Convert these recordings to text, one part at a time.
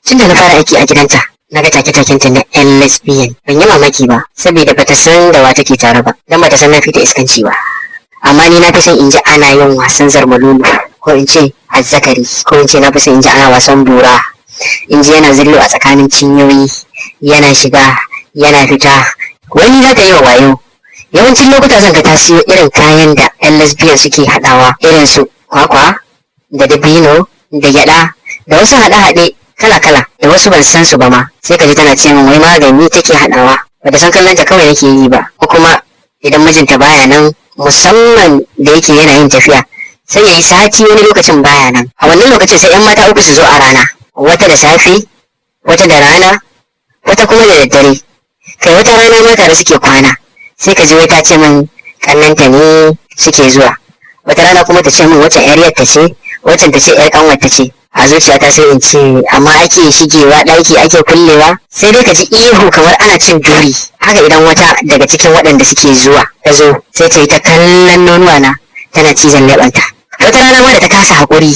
Tun da na fara aiki a gidanta, na ga take-takenta na yan lesbian. Ban yi mamaki ba, saboda bata san da wa take tare ba, don bata san na fita iskanci ba. Amma ni na fi son in ji ana yin wasan zarmalulu, ko in ce azzakari, ko in ce na fi son in ji ana wasan bura. In ji yana zillo a tsakanin cinyoyi, yana shiga, yana fita. Wani za ta yi wa wayo. Yawancin lokuta zan ga ta siyo irin kayan da yan lesbian suke haɗawa, irin su kwakwa da dabino da gyaɗa da wasu haɗe-haɗe kala-kala da wasu ban san su ba ma. Sai ka ji tana ce min wai magani take haɗawa. Bata san kallon ta kawai nake yi ba. Ko kuma idan mijinta baya nan, musamman da yake yana yin tafiya, sai ya yi sati wani lokacin baya nan. A wannan lokacin sai yan mata uku su zo a rana: wata da safe, wata da rana, wata kuma da daddare. Kai, wata rana ma tare suke kwana. Sai ka ji wai ta ce min kannanta ne suke zuwa. Wata rana kuma ta ce min waccan yar ta ce, waccan ta ce yar kanwar ta ce. A zuciyata sai in ce, amma ake shigewa ɗaki ake kullewa, sai dai ka ji ihu kamar ana cin duri. Haka idan wata daga cikin waɗanda suke zuwa ta zo, sai ta yi ta kallon nonuwa na tana cizon leɓanta. Wata rana ma da ta kasa haƙuri,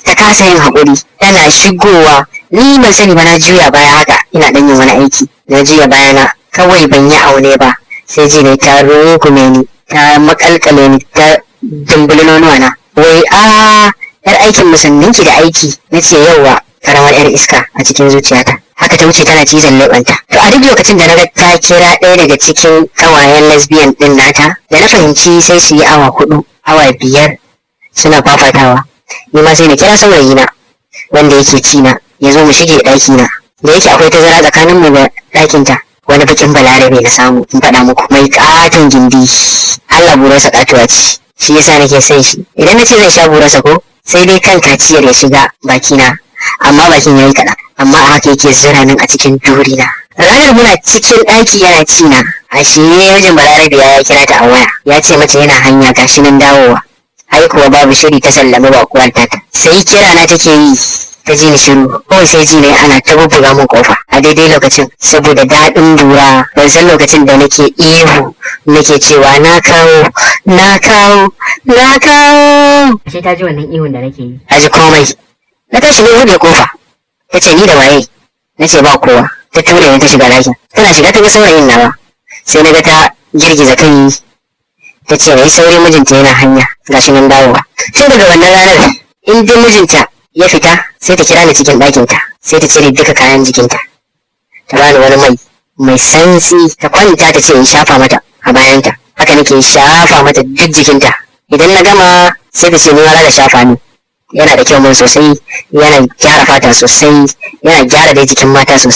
ta kasa yin haƙuri, tana shigowa, ni ban sani ba, na juya baya haka ina ɗan yin wani aiki. Na juya baya na kawai, ban yi aune ba, sai ji ne ta rungume ni, ta makalkale ni, ta dumbuli nonuwa na. Wai a yar aikin musulminki da aiki. Na ce, "Yauwa, karamar yar iska," a cikin zuciyata. Haka ta wuce tana cizon leɓanta. To, a duk lokacin da naga ta kira ɗaya daga cikin ƙawayen lesbian ɗin nata, da na fahimci sai su yi awa 4, awa 5 suna fafatawa, ni ma sai na kira saurayina wanda yake ci na, ya zo mu shige ɗaki na, da yake akwai tazara tsakanin mu da ɗakinta. Wani bakin Balarabe na samu, in faɗa muku, mai ƙaton gindi. Allah, burarsa ƙatuwa ce, shi yasa nake son shi. Idan na ce zan sha burarsa ko, sai dai kan kaciyar ya shiga bakina, amma bakin yayi kaɗan. Amma a haka yake zira min a cikin durina. Ranar muna cikin ɗaki yana ci na, ashe mijin Balarabe ya kira ta a waya, ya ce mata yana hanya, gashi nan dawowa. Ai kuwa babu shiri ta sallami bakuwar tata. Sai kira na take yi, ta ji ni shiru. Kawai sai ji ne ana ta bubbuga min kofa a daidai lokacin. Saboda daɗin bura, ban san lokacin da nake ihu nake cewa, "Na kawo, na kawo, na kawo!" Ashe ta ji wannan ihun da nake yi, ta ji komai. Na tashi ne buɗe kofa. Ta ce, "Ni da waye?" Na ce, "Ba kowa." Ta ture ni ta shiga ɗakin. Tana shiga ta ga saurayin nawa. Sai na ga ta girgiza kai, ta ce na yi sauri, mijinta yana hanya, gashi nan dawowa. Tun daga wannan ranar, in dai mijinta ya fita, sai ta kira ni cikin ɗakinta, sai ta cire duka kayan jikinta, ta bani wani mai mai santsi, ta kwanta, ta ce in shafa mata a bayanta. Haka nake shafa mata duk jikinta. Idan na gama, sai ta ce ni ma za ta shafa ni. Yana da kyau mun sosai, yana gyara fata sosai, yana gyara dai jikin mata sosai.